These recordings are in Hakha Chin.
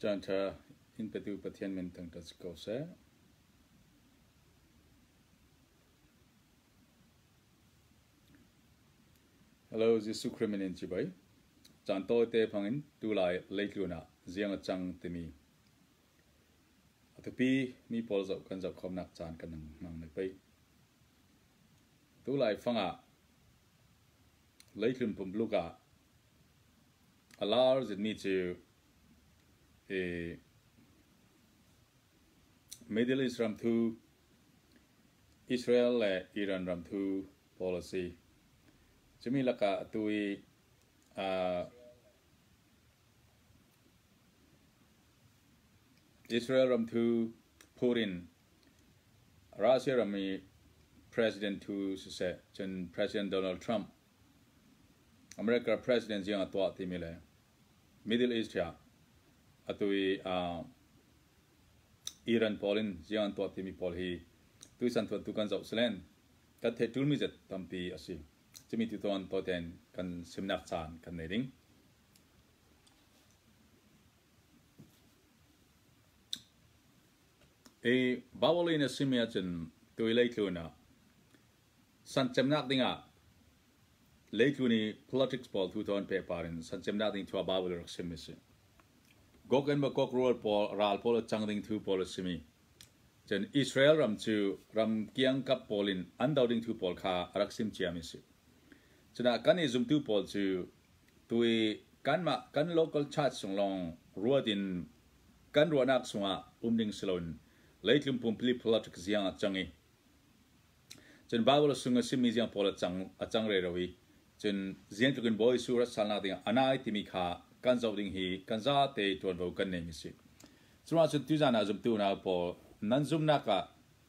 Caanṭha in petu Pathian min thangṭhat si ko seh. Hello, Jesuh Khrih min in cibai. Caan tawite hmangin tulai leitlun ah ziang a cang timi a thupi mi pawl zoh kan zoh khawmnak caan kan hmang ne pei. Tulai fangah leitlun pumluk ah A lar zitmi cu Middle East ramthu, Israel le Iran ramthu pawl a si. Cumi lakah atu i Israel ramthu phur in Russia ram i President thu siseh, cun President Donald Trump America President ziang a tuah timi le Middle East ah atu i Iran pawl in ziang an tuah timi pawl hi tuisan thuantu kan zoh silen kan theih ṭulmi zet tampi a si. Cumi tu tuan tawten kan simnak caan kan nei ding. I Bible in a simi ahcun tui leitlun ah Sancemnak dingah leitlun i politics pawl thu thawn pehpar in sancemnak ding thua Bible rak sim a si. Gog and Magog rual pawl ral pawl a cang ding thu pawl a simi. Cun Israel ram cu ram kiangkap pawl in an do ding thu pawl kha a rak sim ciami a si. Cunah kan i zumtu pawl cu tui kanmah kan local church chung lawng ruat in kan ruahnak chungah um ding si loin leitlung pumpili politics ziang a cang i Cun Bible sung a simi ziang pawl a cang rero i cun ziang tluk in Bawi Jesuh rat salnak dingah a nai timi kha kan zoh ding hi kan zate ṭuanvo kan neimi si. Curuangah cun tuzan ah zumtu unau pawl nan zumnak ah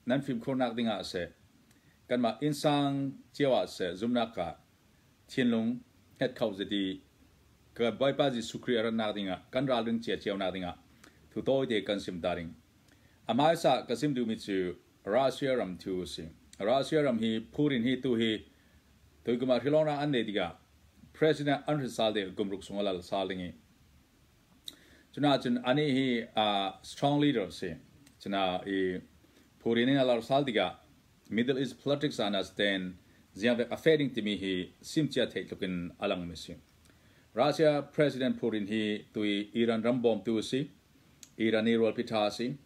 nan fimkhurnak dingah seh, kanmah innsang cio ah seh zumnak ah thinlung hnget kho zeti ka Bawipa Jesuh Khrih a ratnak dingah kan ralring cia cionak dingah thu tawite kan sim ta ding. A hmaisa ka sim duhmi cu Russia ram thu a si. Russia ram hi phurin hi tu hi tuikum ah hrilawng an nei tikah president an hrin sal ding kum ruk sung a lal sal ding i cuna cun ani hi strong leader si. Cuna i phurin in a lar sal tikah Middle East politics ah na stand ziang vek a fe ding timi hi simcia theih tluk in a lang mi si. Russia President Putin hi tui Iran ram bawmtu a si. Iran i rualpi tha a si.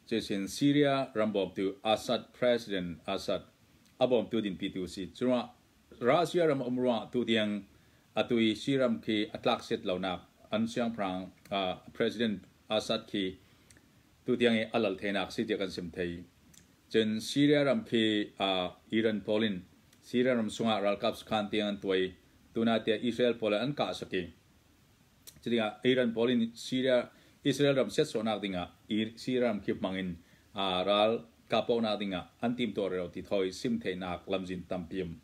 Cusin Syria ram bawmtu Assad President Assad a bawmtu dinpitu a si. Curuangah Russia ram um ruangah tutiang atu i Syria ram khi a tlak set lonak an siangpahrang President Assad khi tutiang i a lal theinak si tiah kan sim thei. Cun Syria ram khi Iran pawl in Syria ram sungah ralkap sakhan tiang an tuai. Tuna tiah Israel pawl an kah saki. Cutikah Iran pawl in Syria Israel ram siatsawhnak dingah Syria ram khi hmang in ral kahpohnak dingah an timtuah rero ti thoi sim theihnak lamzin tampi um.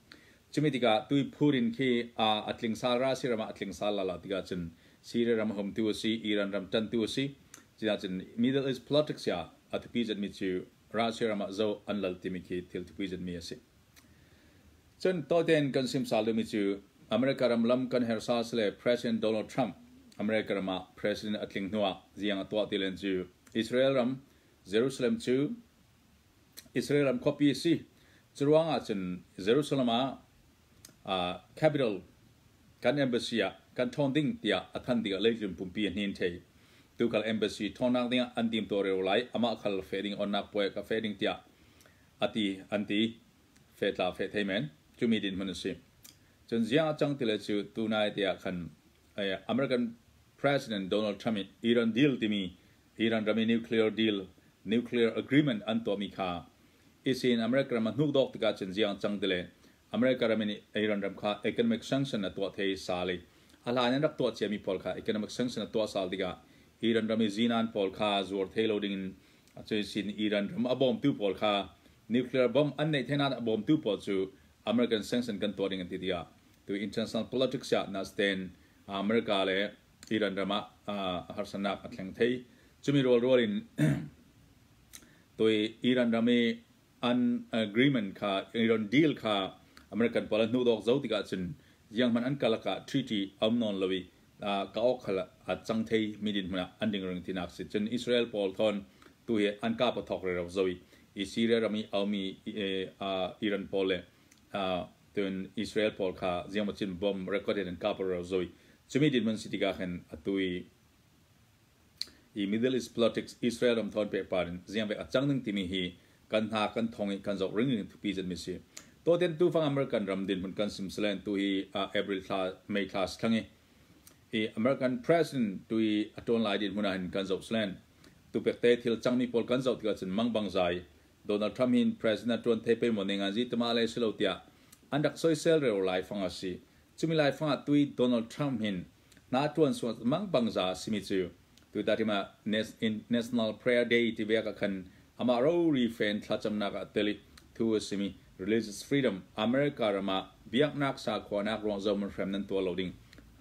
Cumi tikah tui phurin khi a tling sal ra Syria ram ah a tling sal la la tikah cun Syria ram humtu a si, Iran ram tantu a si. Cutikah cun Middle East politics ah a thupi zetmi cu Russia ram ah zo an lal timi khi thil thupi zetmi a si. Cun tawitein kan sim sal duhmi cu America ram lam kan hersa sile President Donald Trump America ram ah President a tling hnuah ziang a tuah ti len cu Israel ram Jerusalem cu Israel ram khuapi a si. Curuang ah cun Jerusalem ah capital kan embassy ah kan ṭhawn ding tiah a than tikah leitlun pumpi a hnin thei. Tukal embassy ṭhawnnak dingah an tim tuah reo lai amah khal fe ding onnak puai ka fe ding tiah a ti an ti fetla fe thei men cumi dinhmun a si cun ziang a cang ti le cu tunai te ah khan American President Donald Trump in Iran deal timi Iran ram i nuclear deal nuclear agreement an tuahmi kha isin America ram a hnukdawk tikah cun ziang cang ti le America ram in Iran ram kha economic sanction a tuah thei sal i a hlan in rak tuah ciami pawl kha economic sanction a tuah sal tikah Iran ram i zinan pawl kha zuar thei lo ding in Cuisin Iran ram a bawmtu pawl kha nuclear bomb an neih theinak a bawmtu pawl cu American sanction kan tuah ding an ti tiah tu international politics ah nasten America le Iran ram ah harsanak a thleng thei. Cumi rualrual in tui Iran ram i an agreement kha Iran deal kha American pawl an hnuhdawk zo tikah cun ziang hmanh an kalak ah treaty a um nawn lo i Ka awk khal a cang thei mi din hmun ah an ding ring tinak si. Cun Israel pawl thon tu hi an kap a thok rero zoi i Syria ram i aumi Iran pawl le tun Israel pawl kha ziang cin bomb record in an kap rero zoi. Chumi din mun si tikah khan atu i i Middle East politics Israel ram thon pe parin ziang ve a cang ding timi hi kan hna kan thong i kan zoh ring ring thupi zet mi si. To ten tu fang American ram din mun kan sim selen tu hi April thla, May thla thlang i i American president tu i a ton lai din hmun ah hin kan zoh selen tu pek te thil cangmi pawl kan zoh tikah cun mangbang zai Donald Trump hin president tuan thei pe mo ning an zi tama le silo tiah an rak soisel reo lai fang a si. Chumi lai fang ah tui Donald Trump hin na tuan su mangbang za simi cu tu ta tima National Prayer Day ti ve ka khan ama ro ri fen thlacamnak ah teli thu simi religious freedom, America rama biaknak sakhuanak ruang zo man hrem nan tua lo ding,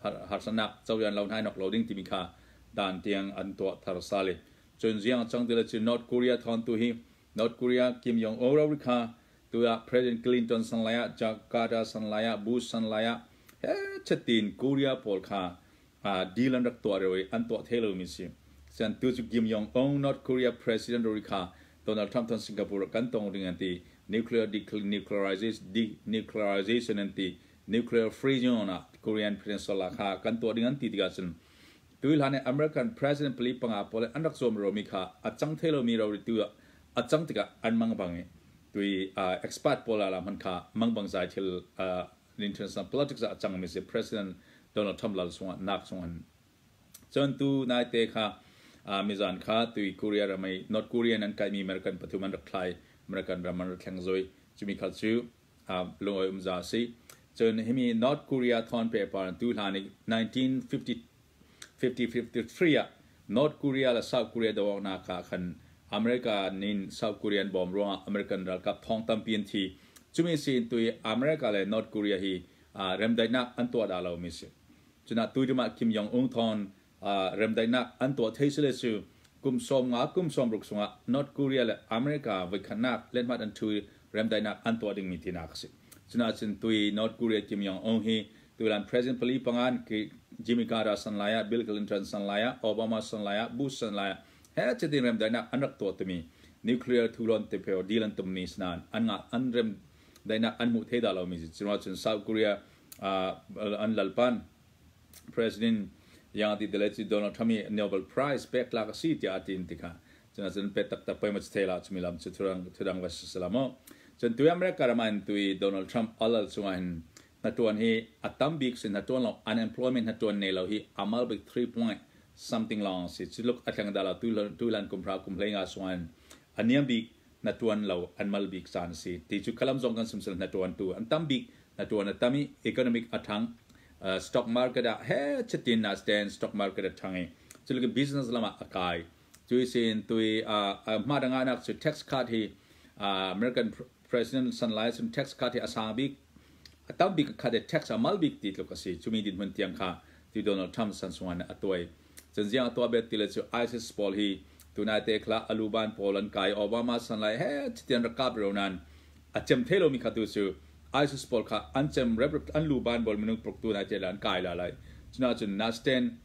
harsanak choyan lo nai nok lo ding timi kha dan tiang an tuah thar sale. Chun ziang chang tila chu North Korea thon tu hi North Korea Kim Jong Un ro kha tu ya President Clinton san laya, Carter san laya, Bush san laya he chatin Korea pawl kha deal an rak tuah roi an tuah thelo mi si. San tu chu Kim Jong Un, North Korea president ro kha Donald Trump thon Singapore kan tong ring an ti, nuclear denuclearization, denuclearization an ti, nuclear free zone ah Korean Peninsula kha kan tuah ding an ti tikah cun tuihlan American president pali panga pawl an rak zuam romi kha a cang thelo mi ro tu a cang tikah an mang bang i tui expert pawl ala man kha mangbang zai thil international politics a cang mi si President Donald Trump lal sungah nak sung an cun tu nai te kha mizan kha tui Korea ramai North Korean an kai mi American pathum an rak thlai, American ram an rak thleng zoi. Chumi khal chu lungoi um za si. Cun himi North Korea thon paper tu hlan 1950 53 ah North Korea le South Korea dawak na kha khan America nin South Korean bom ruangah American ralkap thong tampi an thi. Chumi sin tui America le North Korea hi remdaihnak an tuah dah lo mi si. Cuna tuiduma Kim Jong Un thon remdaihnak an tuah thei sile cu kum 50 kum 60 sungah North Korea le America voikhatnak letmat an thu remdaihnak an tuah dingmi tinak si. Cuna cun tui North Korea Kim Jong Un hi tulan President pali pangan Jimmy Carter san laya, Bill Clinton san laya, Obama san laya, Bush san laya he chatin remdaihnak an rak tuah timi nuclear thulon te pheo deal an tummi snan an nga an rem daihnak an hmuh thei dah lo mi. Cuna cun South Korea an lalpan President yang ti dele chi Donald Trump i Nobel Prize pek tlak a si tiah a tin tikha cuna cun pe tak tak poi ma thei la chumi lam chu thurang thudang va salamo. Cun tui America raman tui Donald Trump alal chunga hin na tuan hi atam bik sin na tuan lo unemployment na tuan nei lo hi amal bik 3 point something long si chuluk atlang dala tu tu lan kum ra kum hlenga suan aniam bik na tuan lo an mal bik san si ti chu kalam zong kan simsel na tuan tu an tam bik na tuan atami economic athang stock market a he chatin na stand stock market a thangi chuluk business lama akai chui sin tui a ma danga nak chu tax cut hi American president san lai sun tax cut hi asang bik atam bik kha de tax amal bik ti tluk asi. Chumi din hun tiang kha ti Donald Trump san suan atoi chen jiang atwa bet ti le chu ISIS pawl hi tunai te khla aluban pawl an kai Obama san lai he chitian rakap ronan achem thelo mi khatu chu ISIS pawl kha an chem rep an luban bol minung prok tu nai te lan kai la lai chuna chun na stand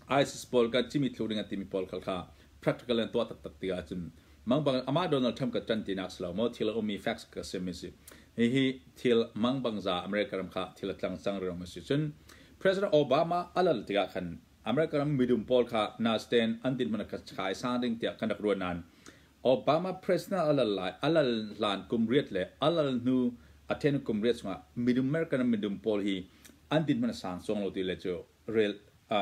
ISIS pawl ka chimi thluring atimi pawl khal kha practical an to tak tak ti a chun mangbang ama Donald Trump ka tan ti nak slo mo thil umi facts ka sim si hi hi thil mangbang za America ram kha thil tlang sang ro si. Chun President Obama alal tiga khan America ram midum pawl kha na stand an din man ka chai sa ding tia kan rak ruan nan Obama president alal lai alal lan kum riat le alal nu athen kum riat sunga midum American midum pawl hi an din man sang song lo ti le chu real a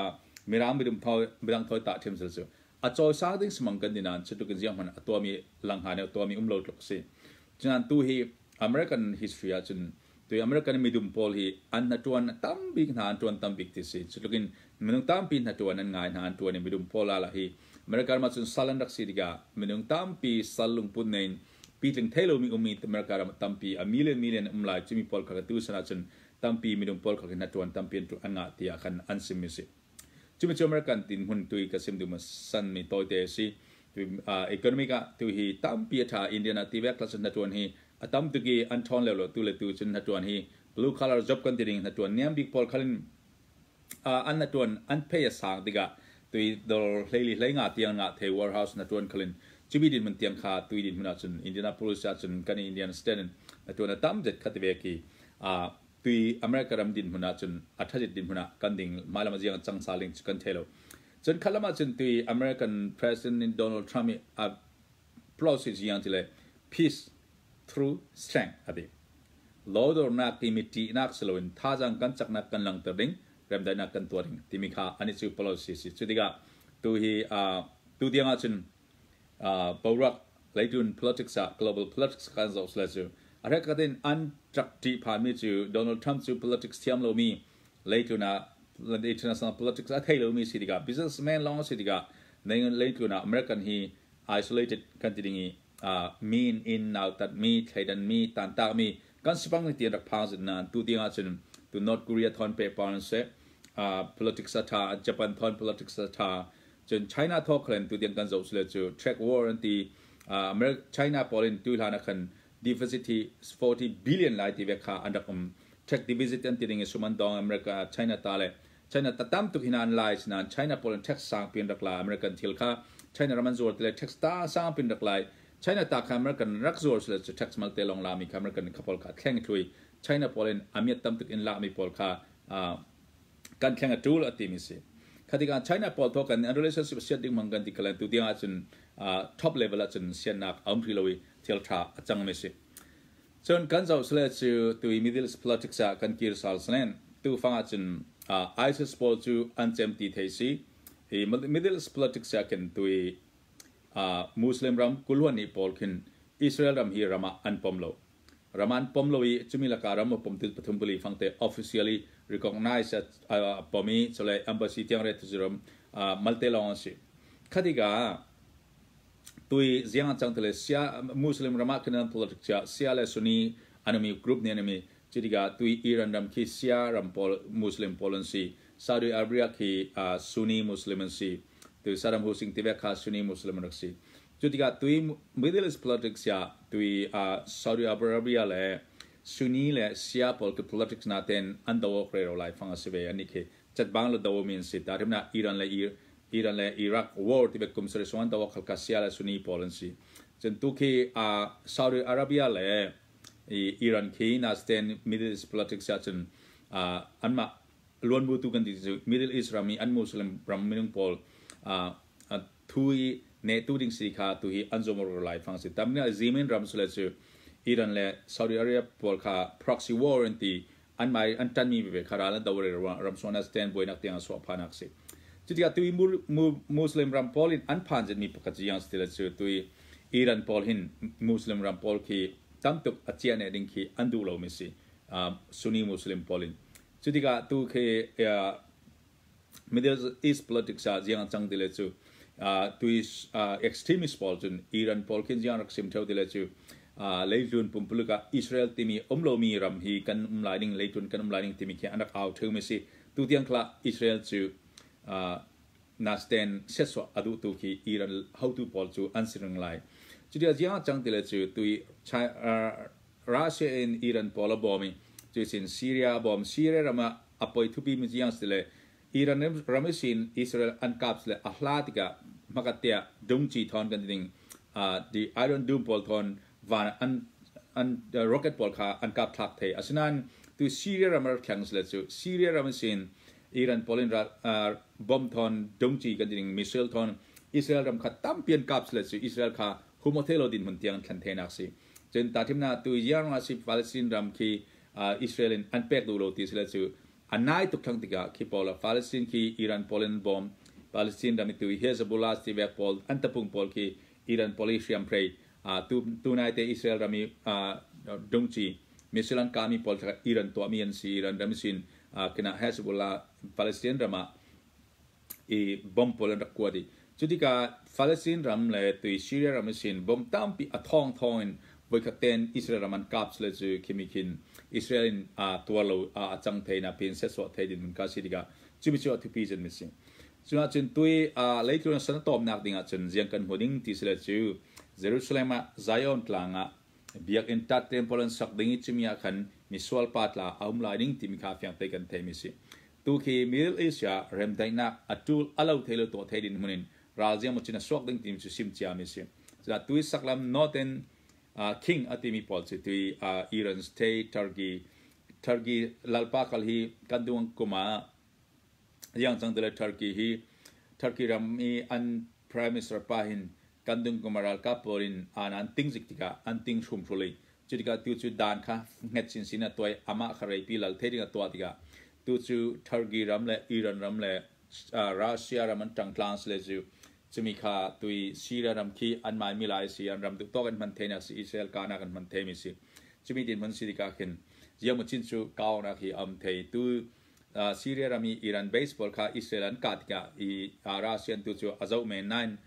mirang midum thoi mirang thoi ta them sel chu a choi sang ding smang kan dinan chu tu jiang man atwa mi lang ha ne atwa mi umlo tlok si. Chuan tu hi American history a chun tu American midum pawl hi an na tuan tam bik na an tuan tam bik ti si chutukin minung tam pi na tuan an ngai na an tuan midum pawl ala hi America ma chun salan rak si diga minung tam pi salung pun nein pi tling thelo mi umi America ram tam pi a million million umlai chumi pawl kha tu sana chun tam pi midum pawl kha na tuan tam pi tu an nga tia khan an sim mi si. Chumi chu American tin hun tui ka sim du ma san mi toy te si tu economic a tu hi tam pi tha Indiana ti vek la na tuan hi atam tu ki an thon le lo tu le tu chun na tuan hi blue collar job kan tiring na tuan niam bik pawl khalin. An na tuan an pay a sang tikah tui dor hleili hleinga tiang nga the warehouse na tuan khalin chubi din mun tiang kha tui din hmun ahcun Indianapolis ahcun kan Indian state in na tuan a tam zet kha ti ve ki tui America ram din hmun ahcun a thazit din hmun ah kan ding hmailam ziang chang sa ling kan the lo. Cun khalam ahcun tui American President Donald Trump i a policy ziang ti le peace through strength ati. Lodornak timi ṭihnak si loin thazaang kan caknak kan langhter ding, remdaihnak kan tuah ding timi kha an i cu policy si. Cu tikah tu hi tu tiang ahcun boruak leitun politics ah, global politics kan zoh sile cu a hrekhat in an rak ṭih phanmi cu Donald Trump cu politics thiam lomi, leitlun ah international politics a thei lomi si tikah, businessman lawng si tikah, leitlun ah American hi isolated kan ti ding i min in nautatmi, thleidanmi, tantakmi kan si bang ti rak phang zin nain tu tiang ahcun tu North Korea thon pe pa se politics a tha, Japan thon politics a tha, cun China thok khlen tu tiang kan zoh sile cu trade war an ti. America China polin tu hlan khan deficit hi 40 billion lai ti ve kha an rak um. Trade deficit an ti ding i suman dong America China ta le China ta tam tuk hin an lai sinan China polin tax sang pin rak la. American thil kha China ram an zuar tile tax ta sang pin rak lai. China ta kha American rak zuar sile cu tax mal te long la mi kha American kha pol kha thleng thlui. China polin amiat tam tuk in la mi pol kha kan thleng a tul ati mi si. Khatika China pol tho kan relationship siat ding mang kan ti kalen tu tiang ahcun top level ahcun siannak aum ri loi thil tha achang mi si. Cun kan zoh sile cu tui Middle East politics ah kan kir sal slen tu fang ahcun ISIS pawl cu an cem ti thei si. Hi Middle East politics ah khin tui Muslim ram kulhuan ni pawl khin Israel ram hi rama an pom lo, ram an pom lo i chumi laka ram pom til pathum pali fangte officially recognize a pomi chole embassy tiang re tuziram malte long si. Khadiga tui ziang chang tele sia Muslim rama khin politics cha Sia le Sunni anami group ni anami. Chidiga tui Iran ram khi Sia ram pol Muslim policy, Saudi Arabia khi Sunni Muslim si, tu Saddam Hussein tive kha Sunni Muslim rak si. Chutika tui Middle East politics ya tui Saudi Arabia le Sunni le Shia pol ke politics na ten an do kre ro lai fang asive ani khi chat bang lo do min si ta rimna Iran le Iraq war ti be kum sare suan do khal ka Shia le Sunni pol an si. Chen tu khi Saudi Arabia le Iran khi na sten Middle East politics ya chun an ma luan bu tu kan ti chu Middle East rami an Muslim ram minung pawl thui ne tu ding si kha tu hi an zomor lai fang si. Tamna Yemen ram sule chu Iran le Saudi Arabia pawl kha proxy war an ti, an mai an tan mi ve khara la dawre ram sona stand boy nak tiang so phanak si. Chutia tui Muslim ram pawl in an phan mi pakhat jiang stila chu tui Iran pawl hin Muslim ram pawl khi tamtuk achia ne ding khi an du lo mi si Sunni Muslim pawl in. Chutika tu khe Middle East politics a jiang chang dile chu tui extremist pawl chun Iran pawl khin jiang rak sim theu dile chu leitlun pumpuluka Israel timi omlo mi ram hi kan um lai ding, leitlun kan um lai ding timi khi anak au theu mi si. Tu tiang khla Israel chu na stand seswa adu tu khi Iran how tu pawl chu an sirang lai. Chutia jiang chang dile chu tui Russia in Iran pawl a bomi chu sin Syria bom Syria rama apoi thupi mi jiang sile Iran ramisin Israel an kaps le a hla tika makatia dungchi thon kan ding the Iron Dome pol thon van an rocket pol kha an kap thak thei asinan tu Syria ramar thangs le chu Syria ramisin Iran polin ra bomb thon dungchi kan ding missile thon Israel ram kha tampian kaps le chu Israel kha humothelo din mun tiang thlan thenak si. Chen ta thimna tu yang si Palestine ram khi Israel in an pek du lo ti sile chu anai tuk thang tika khi pola Palestine khi Iran Poland bomb Palestine ram tu Hezbollah ti vek pol an tapung pol khi Iran poli hriam prei tu tu nai te Israel rami dongchi missile an kami pol thaka Iran to mi an si. Iran ram sin kina Hezbollah Palestine rama i bomb pol an rak kwadi. Chutika Palestine ram le tu Syria ram sin bomb tampi a thong thong in voikhaten Israel ram an kaps le chu khimi khin Israel in a tualo a chang theina pin se so theidin mun ka siriga chumi chu athupi jen mi sing chuna chun tui a leitlun san tom nak dinga chun jiang kan hoding ti sele chu Jerusalem a Zion tlanga biak in tat temple an sak dingi chumia khan mi swal pa tla aum lai ding ti mi kha fyang te kan the mi si. Tu khi Middle East ah remdaihnak a tul a lo thei lo tuah thei din hmun in ral ziang cun a suak ding timi cu sim ciami si. Cucaah tui saklam Northern King a timi pawl cu tui Iran State Turkey Turkey lalpa kal hi kan dung kum ah yang cang tile Turkey hi Turkey ram i an Prime Minister pa hin kan dung kum ah ralkap pawl in an an ting zik tikah an ting hrum hruli. Cu tikah tu cu dan kha hnget sinsin a tuai, amah kha reipi lal thei ding a tuah tikah tu cu Turkey ram le Iran ram le Russia ram an ṭang tlang si le cu cumi kha tui Syria ram khi an mai mi lai si, an ram duh tawk in hman thei na si, Israel kahnak an hman thei mi si. Cumi din hmun si tikah khin ziamu chin cu kaunak hi am thei. Tu Syria ram i Iran base pawl kha Israel an kah tikah i Russian tu cu a zoh men nain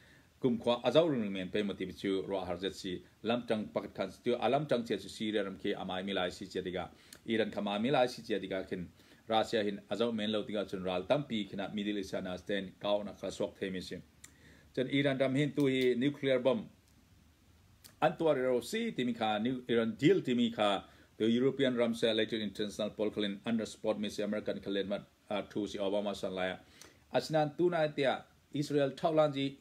kumkhua a zoh ring men pe maw ti cu ruah har zet si. Lamṭang pakhat khan tu a lamṭang cia cu Syria ram khi a mai mi lai si cia tikah, Iran kha mai mi lai si cia tikah khin Russia hin a zoh men lo tikah cun ral tampi khin ah Middle East ah sten kaunak kha suak thei mi si. Cun Iran ram hin tu hi nuclear bomb an tuah ro si timi kha, Iran deal timi kha the European ram se later international pawl khalin an support mi si, American khalen mat thu si Obama san lai. Asinain tunai tiah Israel thaulanzi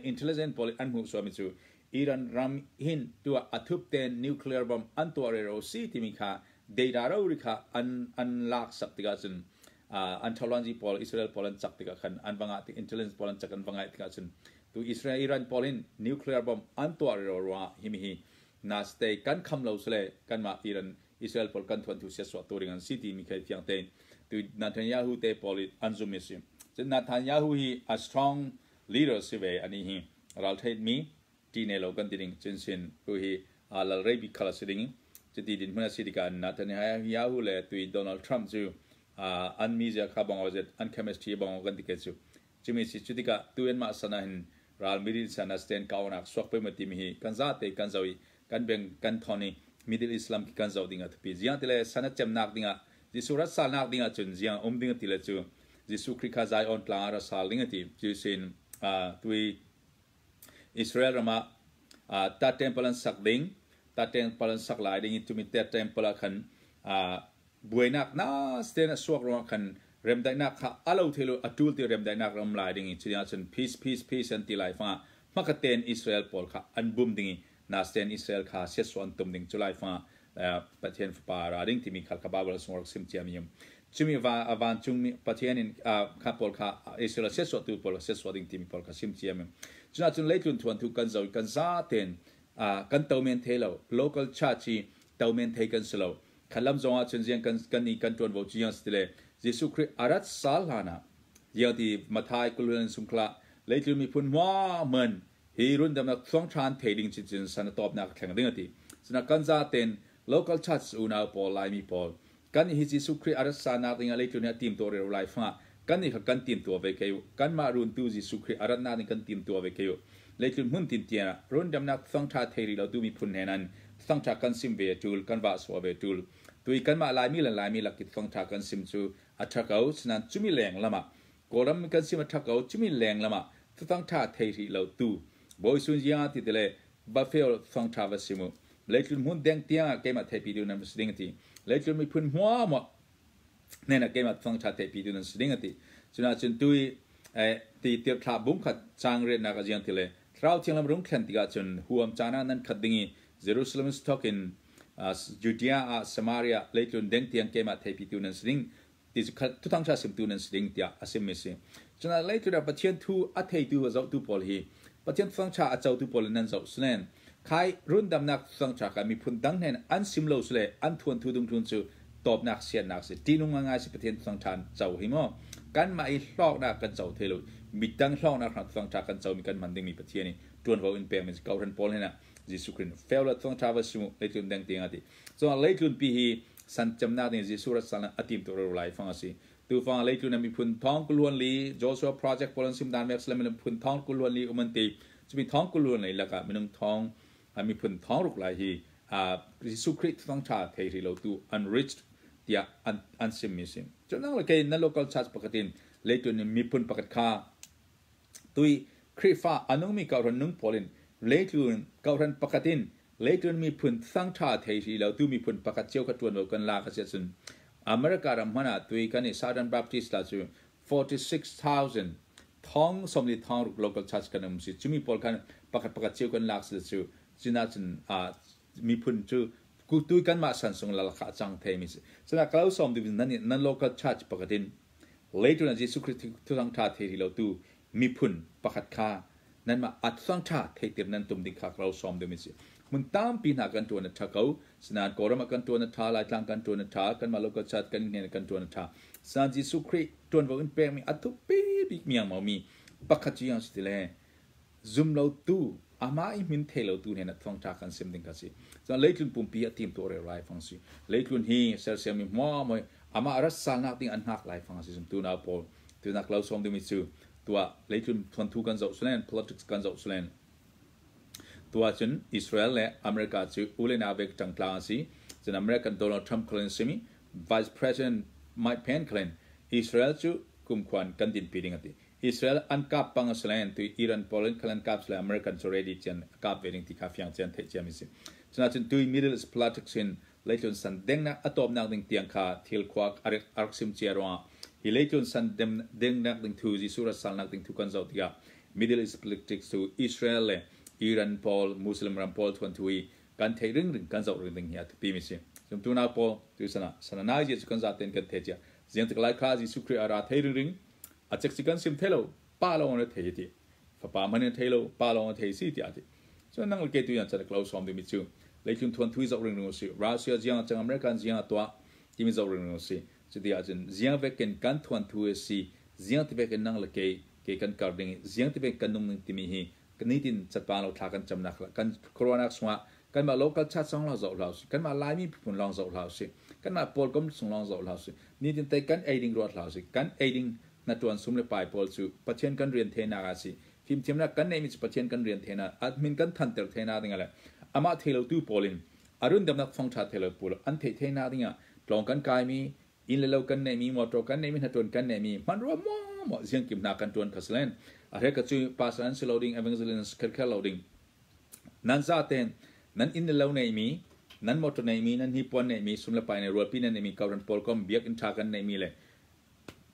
intelligence pawl an hmuh suami cu Iran ram hin tuah athup ten nuclear bomb an tuah re ro si timi kha data ro ri kha an lak sak tikah cun an thaulanzi pawl Israel pawl an chak tikah khan an wanga tik intelligence pawl an chak an wangai tikah cun tu Israel Iran pawl hin nuclear bomb an tuah re ro ruangah himi hi na stay kan kham lo sile kanmah Iran Israel pawl kan thuan thu sia suah tu ring an si timi khi fiang tein tu Netanyahu te pawl an zum mi si. Cun Netanyahu hi a strong leader si ve. Ani hi ral thait mi ti ne lo kan ti ding cun sin tu hi lal rei bik khal si ding cuti din hmun a si tikah Netanyahu le tui Donald Trump cu an mi zia kha bong zet an chemistry bong kan ti ke cu cumi si. Cu tikah tu en mah sana hin ral middle sana stand kaunak suak pe ma ti mi hi kan za te kan zoi kan beng kan thon i Middle Islam ki kan zoh ding a thupi ziang tile sana cemnak dingah Jesuh rat salnak dingah cun ziang um ding ti le cu Jesuh Khrih kha Zion tlang ah ra sal ding ati cu sin tui Israel ram ah ta temple an sak ding, ta temple an sak lai ding i tumi te temple ah khan buainak na sten a suak ruangah khan remdaihnak kha alo thelo atul ti remdaihnak ram lai ding i cunya cun peace, peace, peace an ti lai fanga hmakaten Israel pawl kha an bum ding i nasten Israel kha siatsuah an tum ding cu lai fanga Pathian fapa ra ding timi kha kha Bible sung rak sim ciami um. Cumi va vancung mi Pathian in kha pawl kha Israel siatsuah tu pawl siatsuah ding timi pawl kha sim ciami. Cuna cun leitlun thuan thu kan zo kan za ten kan to men the lo, local church hi to men thei kan si lo. Khalam zong ah cun ziang kan kan ni kan tuan vo chiang stile Jesuh Khrih arat sal hlana ziang ti Mathai kuluan sungkhla leitlun miphun hma man hi rundamnak thluang ṭhan thei ding chinchin san a tawpnak thleng ding a ti. Cuna kan za ten local church unau pawl, Laimi pawl kan hi Jesuh Khrih a rat sanak ding ah leitlun hi a tim tuah rero lai fangah kan nih kha kan tim tuah ve ke u. Kanmah runtu Jesuh Khrih a ratnak ding kan tim tuah ve ke u. Leitlun hmun tin tian ah rundamnak thluang ṭha thei rih lo tu miphun he nan thluang ṭha kan sim ve a ṭul, kan vah suah ve ṭul. Tui kanmah Laimi le Laimi lak i thluang ṭha kan sim cu a ṭha ko, sinan cumi leng lam ah Kawlram kan sim a ṭha ko, cumi leng lam ah thluang ṭha thei rih lo tu Bawi Sun Ziang ti tile Buffalo thluang ṭha va sim u. Leitlun hmun deng tiang ah keimah theipi tu nan si ding a ti. Leitlun miphun hmuahmuah hnen ah keimah thluang ṭha theipi tu nan si ding a ti. Cunah cun tui ti tirhthlah bung khat chang riannak a ziang ti le Thlarau Thianglam rung thlen tikah cun huam caan ah nan khat ding i Jerusalem thawk in Judea ah Samaria leitlun deng tiang keimah theipi tu nan si ding ti cu thuthang ṭha simtu nan si ding tiah a simmi si. Cun leitlun ah Pathian thu a theitu a zohtu pawl hi Pathian thutang ṭha a cotu pawl in nan zoh sinen khai rundamnak thutang ṭha kha miphun dang hnen an sim lo sile an thuan thu dung tlun cu tawpnak siannak si ṭihnung ngai si. Pathian thutang ṭha an co hi maw kanmah i hlawknak kan co thei lo, midang hlawknak hrang thutang ṭha kan comi kan hman dingmi Pathian i ṭuanvo in pekmi si ko. Hran pawl hnen ah Jesuh Khrih fel le thutang ṭha va simu leitlun deng tiang a ti. Cun leitlun pi hi san cemnak ding Jesuh rat sal a tim tu lai fang a si. Tufang leitlun a miphun thong kuluan li Joshua Project pawl an sim dan mek salam miphun thong kuluan li uman ti chumi thong kuluan lei lakah minung thong miphun thong ruk lai hi Jesuh Khrih thong tha thei ri lo tu unreached tiah an sim mi sim. Cun nang le kei na local church pakhatin leitlun in miphun pakhat kha tui Khrihfa anung mi kauhran nung pawl in leitlun kauhran pakhatin leitlun miphun thangṭha thei ri lo tu miphun pakhat cio kha ṭuanvo kan lak a si ahcun. America ram hmanh ah tui kan i Southern Baptist la cu 46,000 thong somli thong ruk local church kan um si. Cumi pawl khan pakhat pakhat cio kan lak si cu cina cun miphun cu tui kan mah san sung lal kha cang thei mi si. Sana kalau som di nan nan local church pakhat in later na Jesuh Christ thusang tha thei lo tu miphun pakhat kha nan mah a thusang tha thei tir nan tum ding kha kalau som di mi si. Mun tampi hna kan tuan a tha ko. Sinan Kawlram ah kan tuan a tha, Laitlang kan tuan a tha, kanmah local church kan hnen kan tuan a tha. Sinan Jesuh Khrih tuanvo in pekmi a thupi bik miangmau mi pakhat cu yang si ti le zum lo tu amah i min thei lo tu hnen ah thawngtha kan sim ding kha si. Cun leitlun pumpi a tim tu re rai fang si. Leitlun hi sersiam mi hmuam moi amah rat salnak ding an hngak lai fang si. Tu na pawl tu nak lo som ding mi cu tua leitlun thawnthu kan zoh sulen politics kan zoh sulen. Tuah cun Israel le America cu u le nau bik ṭangtlang a si. Cun American Donald Trump khalin simi Vice President Mike Pence khalin Israel cu kumkhuan kan dinpi ding a ti. Israel an kap pang a si len tu Iran pawl in khalan kap sile American cu ready cian kap ve ding ti kha fiang cian theih ciami si. Cun ahcun tui Middle East politics in leitlun san dengnak a tawpnak ding tiang kha thil khuak a rak sim cia ruangah hi leitlun san dengnak ding thu Jesuh rat salnak ding thu kan zoh tikah Middle East politics cu Israel le Iran pawl Muslim ram pawl thuan thu i kan theih ringring kan zoh ring ding hi a thupi mi si. Zumtu nau pawl tu sana sana nai je cu kan zaten kan the cia ziang tik lai kha Jesuh Khrih a ra thei ringring a chek si kan sim thei lo pa lawng na thei ti fapa man in thei lo pa lawng a thei si tiah ti cun nang le ke tu yan chan klo som dimi cu leitlun thuan thui zok ring ring si Russia jiang chang American jiang tua timi zok ring ring si cuti ahcun jiang vekin kan thuan thu si jiang ti vekin nang le ke ke kan kar ding jiang ti vek kan nung ning timi hi nitin chatpa lo thla kan camnak kan corona sungah kanmah local chat song long zoh hlah si kanmah Laimi phun long zoh hlah si kanmah pawl kom sung long zoh hlah si nitin te kan ei ding ruat hlah si kan ei ding na tuan sum le pai pawl cu Pathian kan rian thenak ah si fimthiamnak kan neimi cu Pathian kan rian thena admin kan thanter thena ding le amah thei lo tu pawl in arun damnak thong tha thei lo pawl an thei thena ding ah tlong kan kai mi inn le lo kan neimi motor kan neimi hna tuan kan neimi hman rua mo mo ziang kim hna kan tuan khaslen a he ka chu pastor an si lo ding evangelist kher kher lo ding Nan zaten nan inn le lo neimi, nan motor neimi, nan hnipuan neimi, sum le pai nei rualpi nan neimi, kauran pawl kom biakinn ṭha kan neimi le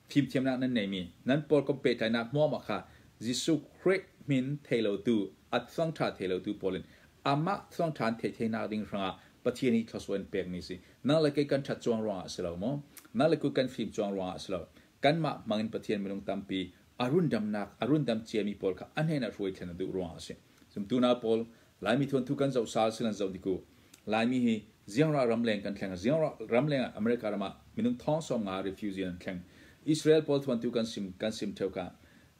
fimthiamnak nan neimi, nan pawl kom pehtlainak hmuahmah kha Jesuh Khrih min thei lotu, a thawngṭha thei lotu pawl in amah thawngṭha an theih theinak ding hrangah Pathian nih thluachuah in pekmi si. Nang le kei kan ṭhat cuang ruangah a si lo maw? Nang le kei kan fim cuang ruangah a si lo. Kanmah hmangin Pathian minung tampi a rundamnak, a rundam ciami pawl kha a hnenah hruai thlen a duh ruangah a si. Zumtu na pawl Laimi thuanthu kan zoh sal silan zoh diku. Laimi hi ziangra ramleng kan thleng. Ziangra ramleng ah America ram ah minung thong som nga refugee an thleng. Israel pawl thuanthu kan sim kan sim theu ka.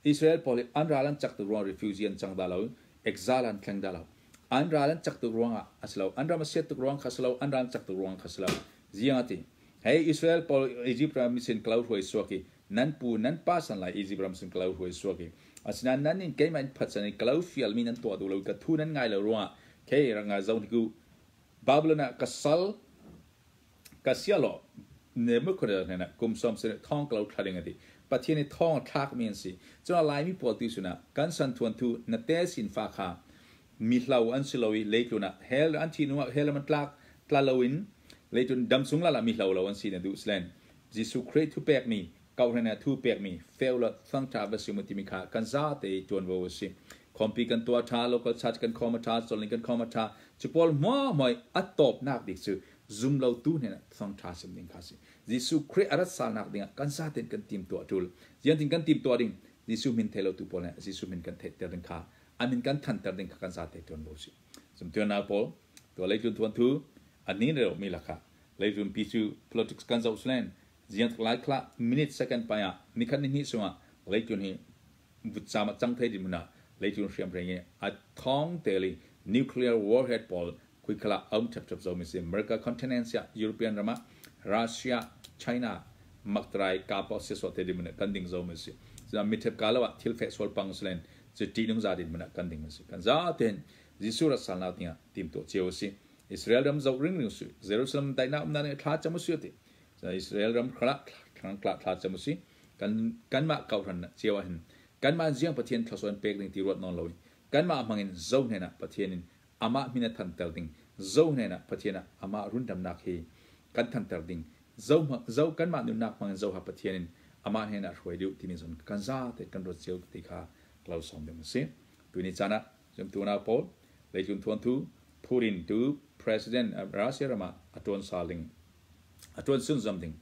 Israel pawl hi an ral an chak tu ruang refugee an cang da lo, exile an thleng da lo. An ral an chak tuk ruang ah aslo. An ram a siat tuk ruang kha slo, an ral an chak tuk ruang kha slo. Ziang ati. Hey Israel pawl Egypt ram sin klo hruai suaki nan pu nan pa san lai Egypt ram sin klo hruai suaki asinain nan in keimah in phatsan i kalo fialmi nan tuah duh lo ka thu nan ngai lo ruangah kei ranga zo ku Babylon ah ka sal ka sialo Nebuchadnezzar hnenah kum som sin thong kalo thla ding ati Pathian i thong thlak mi an si cun Laimi pawl ti suna kan san thuan thu na te sin fa kha mi hlo an si lo i leitlun ah hell an thi nu ah hell man tlak tla lo in leitlun dam sung la la mi hlo lo an si na duh slen Jesuh Khrih thu pek mi Kohhran ah thu pekmi fail le thangṭha va si mu timi kha kan zate ṭuanvo a si. Khawmpi kan tuah ṭha, local church kan khawm a ṭha, cawlning kan khawm a ṭha. Cu pawl hmuahmuah a tawpnak bik cu zumlotu hnenah thangṭha sim ding kha a si. Jesuh Khrih a rat salnak dingah kan zaten kan timtuah ṭul. Ziangtin kan timtuah ding? Jesuh min thei lotu pawl nih Jesuh min kan theihter ding kha, a min kan thanter ding kha kan zate ṭuanvo a si. Zumtuannak pawl, tuah leitlun thuan thu, a nin reu mi lakah leitlun pi cu politics kan zoh slen Ziang lai khla minute second pai ah nikhat ni hnih sungah leitlun hi vutcam ah cang thei din hmun ah leitlun hriam reng i a thong tel i nuclear warhead pawl khuikhala aum thepthep zo mi si. America continent sia European ram ah Russia, China maktrai ka pa se so te din mun kan ding zo mi si. Zam mi thep ka lo ah thil fe sol pang slen chu ti nung za din mun kan ding mi si. Kan za ten Jesuh ra sal na tinga tim to cheu si. Israel ram zo ring ring su. Jerusalem dai na um na ne thla cham su ti. Israel ram thla thla cam usi kan kanmah kauhran cio ah hin kanmah ziang Pathian thlasawn pek ding ti ruat nawn lo kanmah hmangin zo hnen ah Pathian in amah min a thanter ding zo hnen ah Pathian ah amah rundamnak hi kan thanter ding. Zo zo kanmah nunnak hmang in zoha Pathian in amah hnen ah hruai duh timi zon kan za te kan ruat cio ti kha klo sawm ding a si. Tuni caan ah zumtu unau pawl leitlun thuanthu Putin tu president Russia ram ah a tuan sal ding a tuan sunzam ding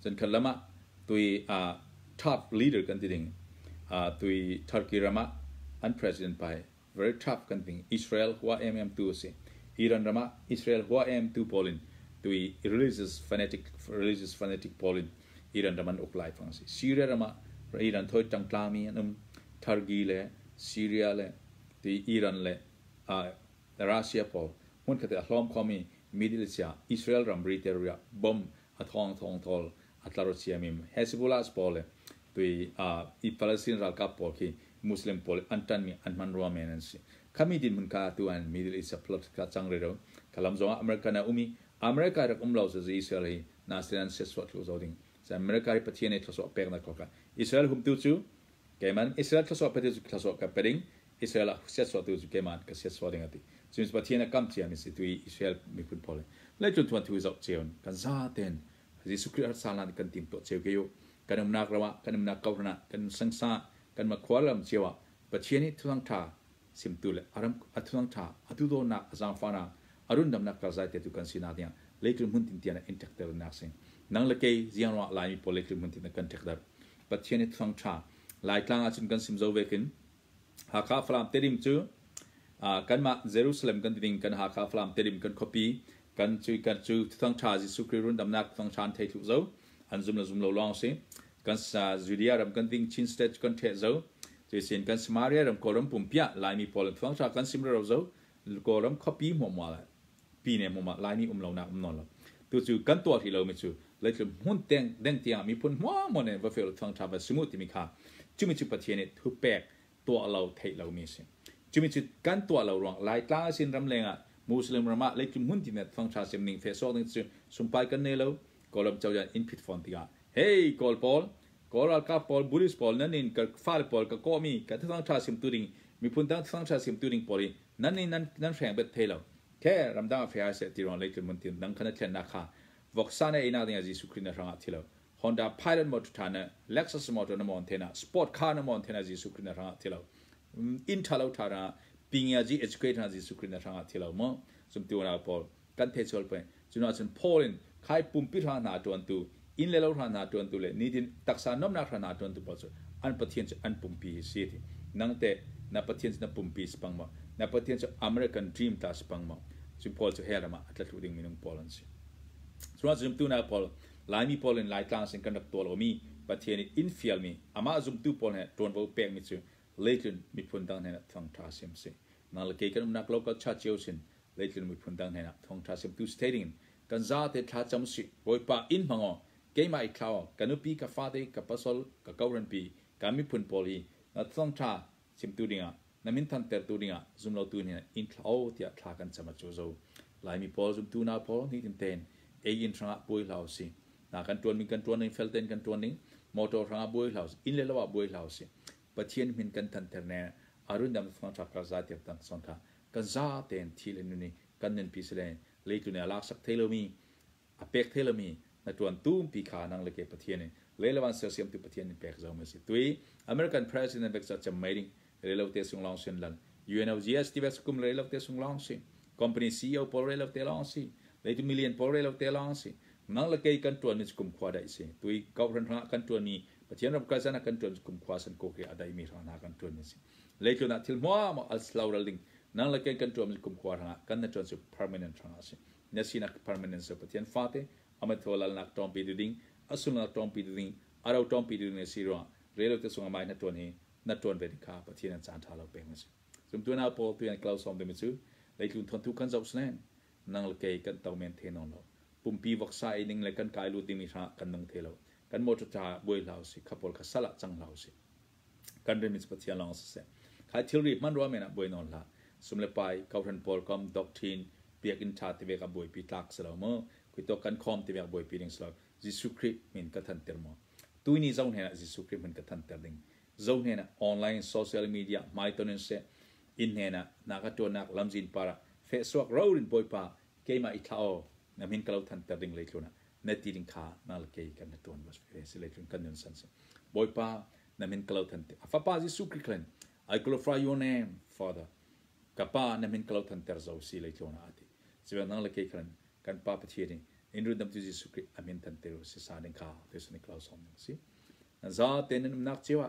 cun khat lam ah tui top leader kan ti ding tui Turkey ram ah an president pai very tough kan ting Israel hua em tu a si. Iran ram ah Israel hua em tu pawl in tui religious fanatic pawl in Iran ram an uk lai fang si. Syria ram ah Iran thoi tang tlami an um. Turkey le Syria le tui Iran le Russia pawl hmun khat a hlawm khomi Middle East ah Israel ramri te bomb a thong thong thol a tlaro chiami Hezbollah pawl le tui i Palestine ralkap pawl khi Muslim pawl an tanmi an hman rua men an si. Khami din mun kha tu an Middle East plot ka chang re ro khalam zong America na umi America rak um lo sa Israel hi na sinan se suat thlu zo ding sa America hi Pathian e thlo pek na ko ka Israel hum tu chu keman Israel thlo pe tu chu thlo ka peding Israel a siat so tu chu keman ka siat so ding ati chu Pathian a kam chia mi si tu Israel miphun pawl le chun thuan thu zau cheun kan za ten Jesuh Khrih har salan kan tim to cheu ke yo kan umnak rawa kan umnak ko rana kan sangsa kan ma khwalam chewa Pathian hi thuang tha simtu le aram athuang tha atu do nak azang fana arun dam nak karzai te tu kan sina dia leitlun mun tin tiana in tek ter nak sing nang le kei ziang ro lai mi pol leitlun mun tin kan tek dar Pathian hi thuang tha lai tlang a chun kan sim zo ve kin Hakha Falam Tedim cu kanmah Jerusalem kan ti ding kan Hakha Falam Tedim kan khuapi kan cu kan cu thang tha Jesuh Khrih run damnak thang than thei thlu zo an zum le zum lo lawng si kan Judea ram kan ding Chin State kan the zo cuisin kan Samaria ram Kawlram pumpia Laimi pawl thang tha kan sim ro zo Kawlram khuapi mo ma pi ne mo ma Laimi um lo nak um non lo tu cu kan tuah hi lo mi cu leitlum hmun teng deng tiang miphun hmuam mo ne va fel thang tha va simu timi kha chumi chu Pathian nih thu pek tuah lo theih lo mi si. Chumi cu kan tuah lo ruang Laitlang asin ram lengah Muslim ram ah leitlum hmun ti net fang tha sim ning fe sok ding cu sumpai kan nei lo. Kawlram cozah in phit fawn tikah, hey, Kawl pawl, Kawl ralkap pawl, Buddhist pawl, nan in ka fale pawl ka kawhmi ka thang tha sim tu ding miphun dang thang tha sim tu ding pawl hi nan in nan nan hreng bet thei lo the ramdang a fe ai se ti rong leitlum mun tin dang khana thlen na kha voksa na ina ding Jesuh Christ na hranga thilo Honda Pilot motor tha na Lexus motor na mon thena sport car na mon thena Jesuh Christ na hranga thilo in tha lo tha na pingya ji educate na Jesuh Christ na hranga thilo mo zum tu na paul kan the chol pe chuna chun Paul in khai pumpi hra na tuan tu in le lo hra na tuan tu le ni din taksa nom na hra na tuan tu paul chu an Pathian chu an pumpi hi si ti nang te na Pathian chu na pumpi spang ma na Pathian chu American dream ta spang ma chu Paul chu herama atla thlu ding minung Paul an si chuna zum tu na Paul Laimi pawl in Laitlang sin kan rak tuah lomi Pathian nih in fialmi amah zumtu pawl he ṭuanvo pekmi cu leitlun miphun dang hnenah thawngṭha sim si. Nang le kei kan umnak local church cio sin leitlun miphun dang hnenah thawngṭha simtu si thei dingin kan zate thla cam usih. Bawipa inn hmang aw, keimah i thlau aw, ka nupi, ka fate, ka pasal, ka kohhranpi, ka miphun pawl hi na thawngṭha chimtu dingah, na min thantertu dingah zumlotu nih in thla aw tiah thla kan cam a cu zo. Laimi pawl zumtu nau pawl nitin tein ei inn hrangah buai hlah usih. Na kan tuan ning kan tuan ning fel tein kan tuan ning motor hrangah buai hlah usih, inn le lo ah buai hlah usih. Pathian min kan thanter ne arun dam thong tha ka za tiak tang song kha kan za tein thi le nuni kan nun pi sile leitu ne alak sak thei lomi a pek thei lomi na tuan tum pi kha nang le ke Pathian in lelewan sersiam tu Pathian in pek zo ma si. Tui American president bek cha cham mai ding relo te sung long sin lan UNOGS ti bek kum relo te sung long si company CEO pol relo te long si leitu million pol relo te long si nang le ke kan tuan ni kum khwa dai si tui kau ran ra kan tuan ni Pathian ram ka sana kan tuan kum khwa san ko ke adai mi ra na kan tuan ni si leitu na thil mo ma al slow ding nang le ke kan tuan kum khwa ra kan na tuan su permanent ra si na sinak permanent so Pathian fate ama tholal nak tom pi ding asul nak tom pi ding aro tom pi ding si ro relo te sunga mai na tuan hi na tuan ve kha Pathian an chan tha lo peng si zum tu na paul tu an klaus som de mi chu leitlun thon tu kan zau snen nang le ke kan tau men the non lo pumpi voksa e ning le kan kai lu ding mi ra kan nung the lo kan motor cha boi lau si khapol kha sala chang lau si kan rim is Pathian long se khai thilri man ro mena boi non la sumle pai kauran pol kom doctrine biak in tha te ka boi pi tlak selo mo kui to kan khom te boi pi ding selo Jesu Christ min ka than ter mo tu ni zong hena Jesu Christ min ka than ter ding zong hena online social media mai tonin se in hena na ka to nak lamjin para fe suak ro rin boi pa keima i thao na min kalau than ter ding leitluna. Na ti ding kha na le kei kan na tuan was ve si leitlun kan nun san si. Bawipa na min ka lo than te. A fapa Jesuh Christ khan I glorify your name, Father. Ka pa na min ka lo than ter zo si leitlun ah ati. Siban nang le kei khan kan pa Pathian in in rundam tu Jesuh Christ a min than ter si sa ding kha te sun ka lo som ding si. Na za te nan umnak chiwa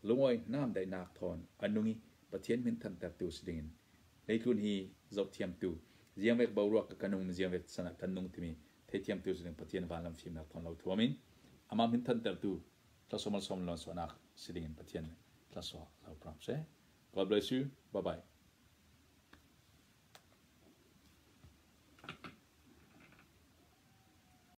lungoi nam dai nak thon anungi Pathian min than ter tu si ding in leitlun hi zoh thiam tu ziangvek boruak ka kanung ziangvek sana kan nung timi theithiam tu si ding Pathian vanlam fimnak thon lo thuam in amah min thantertu thlasom al som lon sonak si ding in Pathian thlaso lo pram se. God bless you. Bye bye.